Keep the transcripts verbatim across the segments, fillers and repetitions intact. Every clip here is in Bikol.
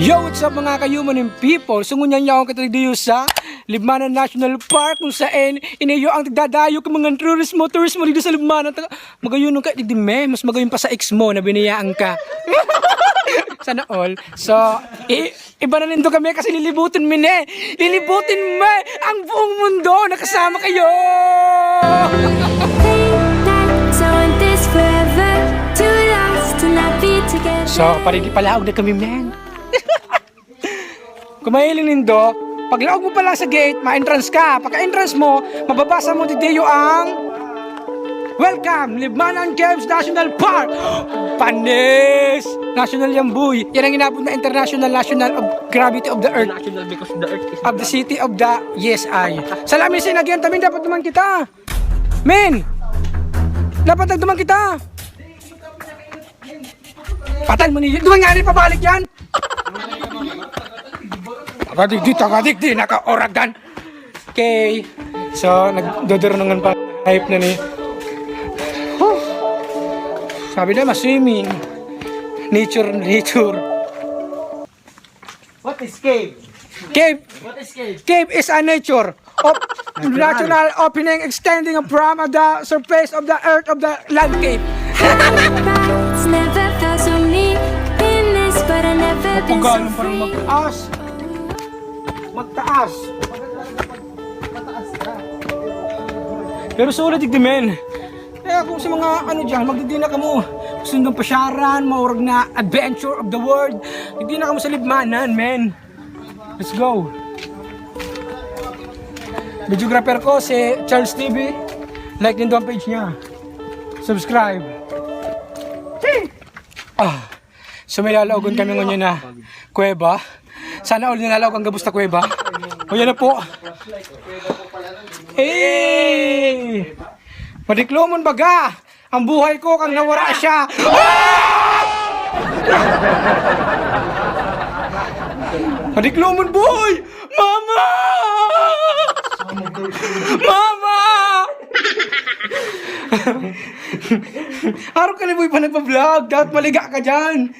Yo, what's up, mga kayuman and people? So, ngunyan yaon kita digdi sa Libmanan National Park, kung saen ini yaon ang tigdadayo kan mga turismo, turismo digdi sa Libmanan. Taga, magayon ka digdi, me. Mas magayon pa sa ex mo na biniyaan ka. Sana all. So, i-, iba na nindo kami kasi lilibutin mi ne. Lilibutin mi ang buong mundo na kasama kayo! Think that I want this forever. Too lost to not be together. So, parigi palaog na kami, men. Kung mahiling nindo, paglaog mo pa lang sa gate, ma-entrance ka. Pagka-entrance mo, mababasa mo digdi yaon ang Welcome, Libmanan Caves National Park! Panis! National yan, boy. Yan ang inabot na international, national of gravity of the earth. National because the earth is Of the city of the, yes, I. Salamin sa inagyan, tamin dapat naman kita. Men! Dapat nagduman kita. Patay mo ni, duman nga ni pabalik yan. Tagadigdi, tagadigdi, nakaoragan. Okay. So, nagdodornongan pa. Hype na ni. Huh. Sabi na, ma-swimming. Nature, nature. What is cave? Cave, What is cave? cave is a nature of natural opening extending from the surface of the earth of the land cave. It's never felt so me in this, but I never been so Papugalan pa ng free. magtaas. Magtaas. Pero solid digdi, men. Kaya kung sa mga ano dyan, magdigdi na kamo. Gusto nyo pasyaran, maurag na adventure of the world. Digdi na kamo sa Libmanan, men. Let's go. Videographer ko si Charles T V. Like nindo ang page niya. Subscribe. Ah. So may lalaogon kami ngunyan na kuweba. Sana all nilalaog ang gabos na kuweba. O yan na po. Eh! Madiklomon baga! Ang buhay ko kang nawara siya. Madiklomon, boy! Mama! Mama! Araw ka na, boy, pa nagpa-vlog. Dapat maliga ka dyan.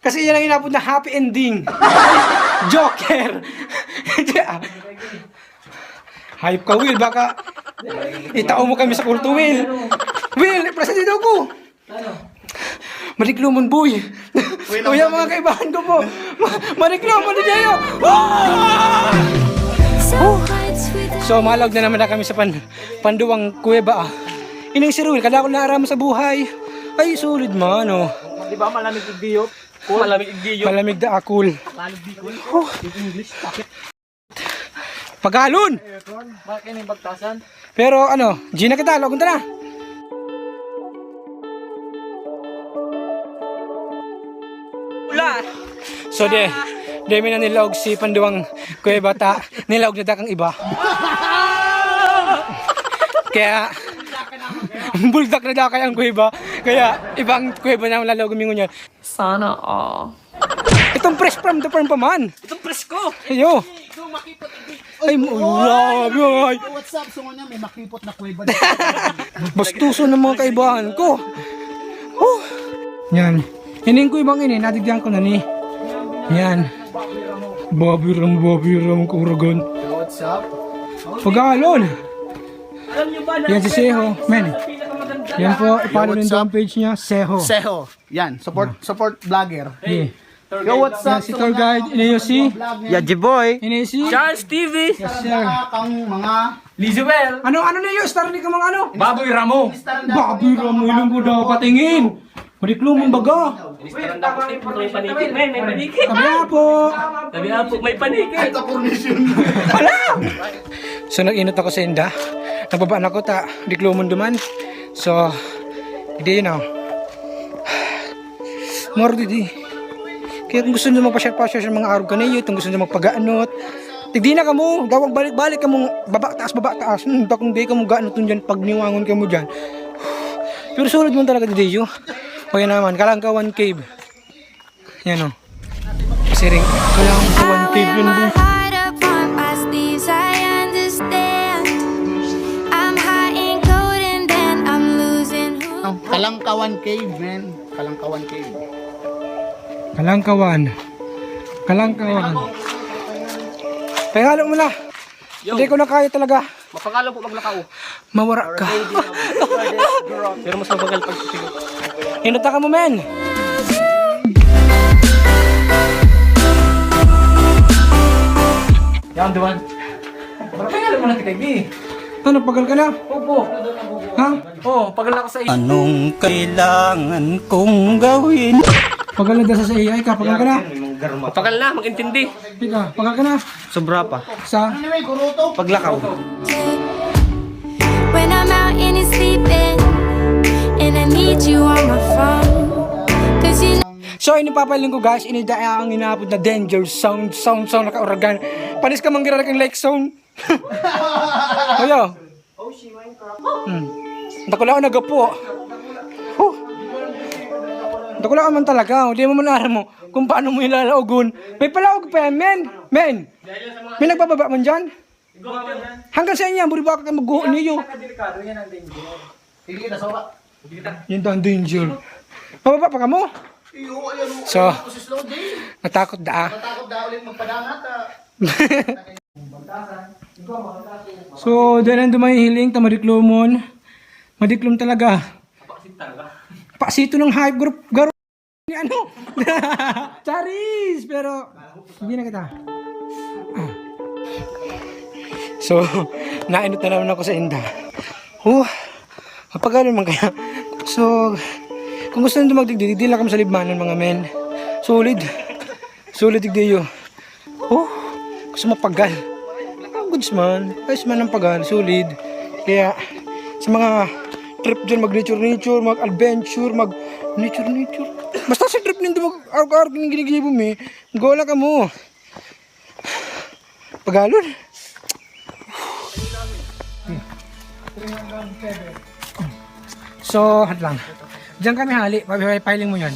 Kasi yan ang inabot na happy ending. Joker! Hype ka, Will. Baka itao mo kami sa kulto, Will. Will, presente daw ko. Madiklomon, boy. Uy, ang mga kaibahan ko po. Ma- Madiklomon ni Deo. Ah! So quite sweet. So, malog na naman na kami sa pan panduwang kuweba, ah. Ining si Ruel, kadakol na aram sa buhay. Ay, solid man, oh. Di ba malamig igdiyot? Malamig igdiyot. Malamig da akul. Tagalog di ko. English, bakit? Pagalon! Bakit yung bagtasan? Pero ano, Gina kita, lagon ta na. Wala. So de, de mi na nilaog si panduwang kuweba ta, nilaog na dakang iba. Kaya, buldak na dakay ang kuweba. Kaya, ibang kuweba na ang lalaog mi ngunyan. Sana all. Itong fresh from the farm pa man. Itong presko. Ayo. Ay, mo, grabe, ay. What's up? So nga may makipot na kuweba. Bastuso ng mga kaibahan ko. Oh. Yan. Ining ko ibang ini, nadigyan ko na ni. Yan. Babiram, babiram, kuragon. What's up? Pagalon. Alam nyo ba na Yan si Seho. Men. Yan po, i-follow Yo, what's nindo ang up? Page niya, Seho. Seho. Yan, support support vlogger. Yeah. Yo, what's Yan up? si So, tour mga guide, ini si vlog niya. Yaji boy. Ini si Charles T V. Yes, sir. Ang mga Lizuel. Ano, ano na yung star ni kamang ano? Baboy Ramo. Baboy Ramo, ilong ko daw patingin. Madiklomon baga. May paniki. May, may paniki. Sabi nga po. Sabi nga po, may paniki. So, nag-inot ako sa inda. Nagbaba na ko ta. Diklomon duman. So, hindi yun, oh. More didi. Kaya kung gusto nyo magpasyar-pasyar sa mga arog kaniyo, kung gusto nyo magpagaanot, digdi na kamo, dawag balik-balik kamo, baba taas, baba taas. Hmm, bakong di kamo gaanoton dyan, pag niwangon kamo dyan. Pero sulod mo talaga didi, yo. Kaya naman, Kalangkawan Cave. Yan, oh. Siring. Kalangkawan Cave yun, boy. Heart upon my sleeves, I understand. I'm hot and cold and then I'm losing who. Kalangkawan Cave, man. Kalangkawan Cave. Kalangkawan. Kalangkawan. Pahingalo mo na. Yo. Hindi ko na kaya talaga. Mapangalo po maglakaw. Mawara ka. Pero mas mabagal pag titig. Hinata ka mo, men. Yan, duman. Pahingalo mo na, Tikay B. Ano, pagal ka na? Opo. Ha? Oh, pagal ako sa iyo. Anong kailangan kong gawin? Pagal na dasa sa iya, ikaw, pagal ka na? Pagal na, mag-intindi. Ikaw, pagal ka na? Sobra pa. Sa? Paglakaw. When I'm out and it's sleeping, and I need you on my phone. Cause you know. So, ini papahiling ko, guys, ini da ang inapod na danger sound, sound, sound, naka-organ. Panis ka manggirara kang like sound. Ayo. Hmm. Dakula ako nagapo. Huh. Dakula ka man talaga. Hindi mo man aram mo kung paano mo ilalaogon. May palaog pa yan, men. Men. May nagbababa man dyan. Hanggang sa inyo, buri ba kayo magguho niyo? Delikado yan ang danger. Hindi kita soba. Yun daw ang danger. Pababa pa kamo? Iyo, ayan, oh. So, ayan, oh, si Slow J. Natakot da, ah. Natakot da ulit magpadangat, ah. So, dahil ang dumahihiling, ta madiklomon. Madiklom talaga. Paksit talaga. Paksito ng hype group, garo-, ni ano? Charis! Pero, hindi na kita. Ah. So, nainot na naman ako sa inda. Oh, mapagal man kaya. So, kung gusto nyo magdigdi, di lang kami sa Libmanan, mga men. Solid. Solid digdi yun. Oh, gusto mapagal. Ang goods man. Ayos man ang pagal, solid. Kaya, sa mga trip dyan, mag-nature-nature, mag-adventure, mag-nature-nature. Basta sa trip nindo, mag-arog-arog ng ginigibo mi, gola ka mo. Pagalon. So, hat lang. Diyan kami hali, pa-, pa-, pahiling mo yan.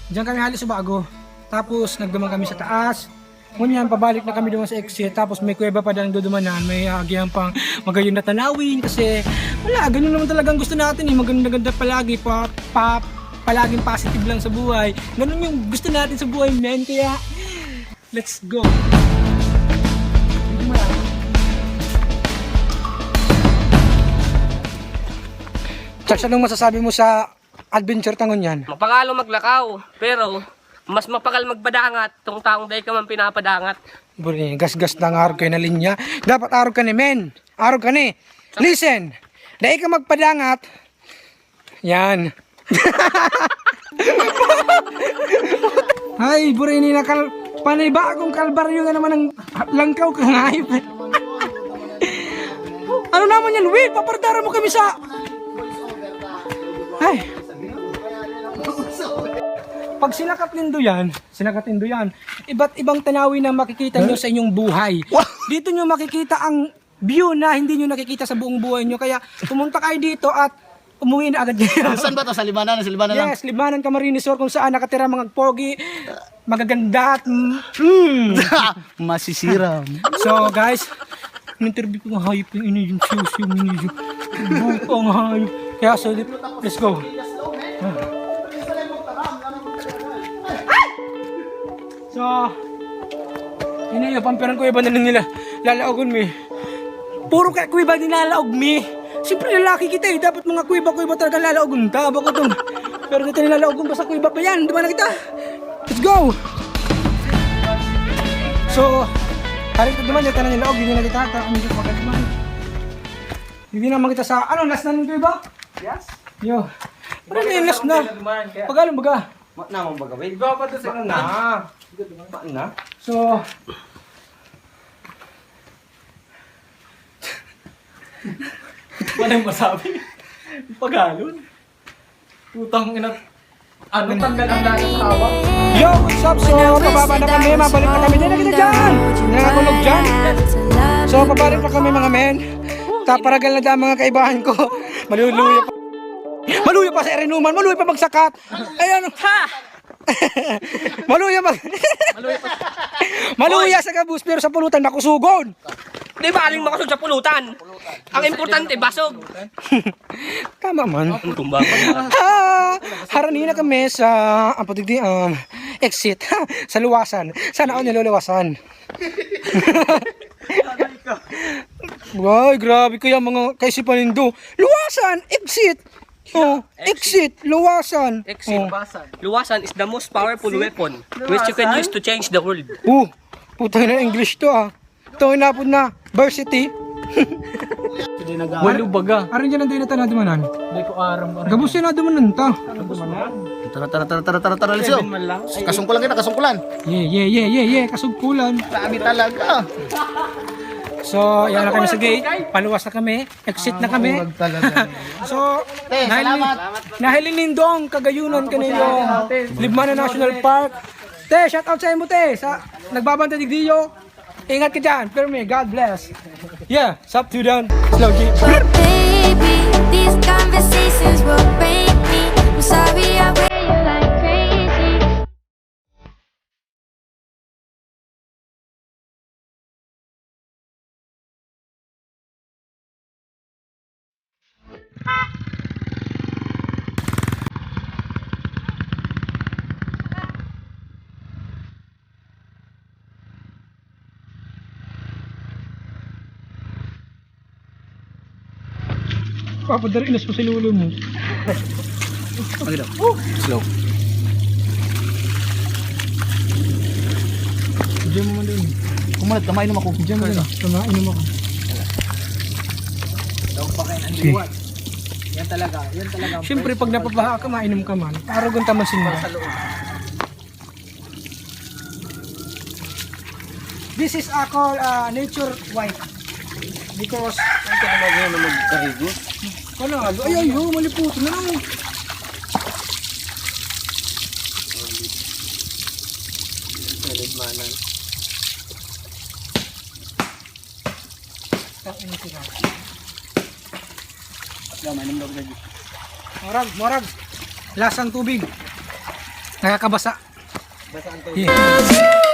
Diyan kami hali sa bago. Tapos, nagduman kami sa taas. Ngunyan, pabalik na kami doon sa exit. Tapos, may kuweba pa dang dudumanan. May agihan pang magayon na tanawin. Kasi, wala, ganun naman talagang gusto natin eh. Maganda-ganda palagi, pa, pa, palaging positive lang sa buhay. Ganun yung gusto natin sa buhay, men. Kaya, let's go! Charis, anong masasabi mo sa adventure ta ngunyan? Mapangalo maglakaw, pero mas mapagal magpadangat tong taong dai ka man pinapadangat. Buri, gasgas na nga arog kayo na linya. Dapat arog ka ni men. Arog ka ni. Listen. Dai ka magpadangat. Yan. Ay, buri ni nakal-, panibagong kalbaryo na naman ang langkaw kang hype. Ano naman yan, Will? Papardaran mo kami sa... Ay. Pag sinakat nindo yan, sinakat nindo yan, iba't ibang tanawin na makikita nyo sa inyong buhay. Dito nyo makikita ang view na hindi nyo nakikita sa buong buhay nyo. Kaya pumunta kayo dito at umuwi na agad kayo. Saan ba to? Sa Libmanan? Sa Libmanan lang? Yes, Libmanan, Camarines Sur, kung saan nakatira mga pogi, magaganda at, mm, mm. Masisiram. So, guys, in-interview ko nga hayop yung ini, yung siyo, siyo, yung ini, yung butang hayop. Kaya, so, let's go. So, ini yung pampiran ko, iba na lang nila lalaogon mi. Puro kay kuweba nilalaog mi. Siyempre, lalaki kita eh. Dapat mga kuweba-kuweba talaga lalaogon ta. Bako tong, pero kita nilalaogon, basta kuweba pa yan. Di ba na kita? Let's go! So, hari ko naman, yung tanan nilaog, hindi na kita, ta-, ang dito magkakaman. Hindi naman kita sa, ano, last na nito, iba? Yes. Yo. Ano na yung last na? Pag-alon baga? Ma-, naman baga, wait. Iba pa to sa una. Ma-, na. So, Walang masabi. Pagalon. Putang ina. Ano, tanggal ang dati sa hawak? Yo, what's up? So, pababa na kami, mabalik na kami. Di na kita dyan. Nangakulog dyan. So, pabalik na kami, mga men. Taparagal na dyan, mga kaibahan ko. Maluluya pa. Maluya pa sa Irinuman, maluya pa magsakat. Ayan. Ha! Maluya mag-, maluya sa gabos, pero sa pulutan, makusugon. Di ba, aling makusog sa pulutan? Ang importante, basog. Tama man. Ang tumba pa na. Ah, harani na kami sa, ang patigdi, um, Exit. Sa luwasan. Sana ako niluluwasan. Ay, grabe kaya mga kaisipan nindo. Luwasan, exit. Oh, exit, luwasan. Exit. Oh. Luwasan is the most powerful weapon which you can use to change the world. Oh, putang na English to ah. Ito, inapod na. Varsity. Walo baga. Aron dyan ang dahil na tayo na dumanan. Hindi ko aram. Gabos yun na dumanan ta. Tara, tara, tara, tara, tara, tara, let's go. Kasungkulan kita, kasungkulan. Yeah, yeah, yeah, yeah, yeah. Kasungkulan. Grabe talaga. So, yan na kami sa gate. Paluwas na kami. Exit na kami. Urag talaga. So, Te, salamat. Nahiling nindong kagayunan kaniyo. Libmanan National Park. Te, shout out sa imo, te. Sa nagbabantay digdiyo. Ingat ka dyan. Pero me, God bless. Yeah, sup to them. Slow G. But baby, these conversations will break me. I'm sorry I wear you like crazy. Papadari na sa lolo mo. Ano daw? Slow. Diyan mo man din. Kumalat ka, mainom ako. Diyan mo din. Tama, inom ako. Daog pa kayo ng liwat. Yan talaga, yan talaga ang Siyempre, pag napabaha ka, mainom ka man. Paragon taman sinda. Sa loob. This is a call, uh, nature white. Because Ang talaga na magkarigot. Panalo. Ay, ay, oh, malipot na lang. Solid manan. Ang initin na. Yan, mainom daw ko sa Diyos. Morag, morag. Lasang tubig. Nakakabasa. Basa ang tubig. Yeah.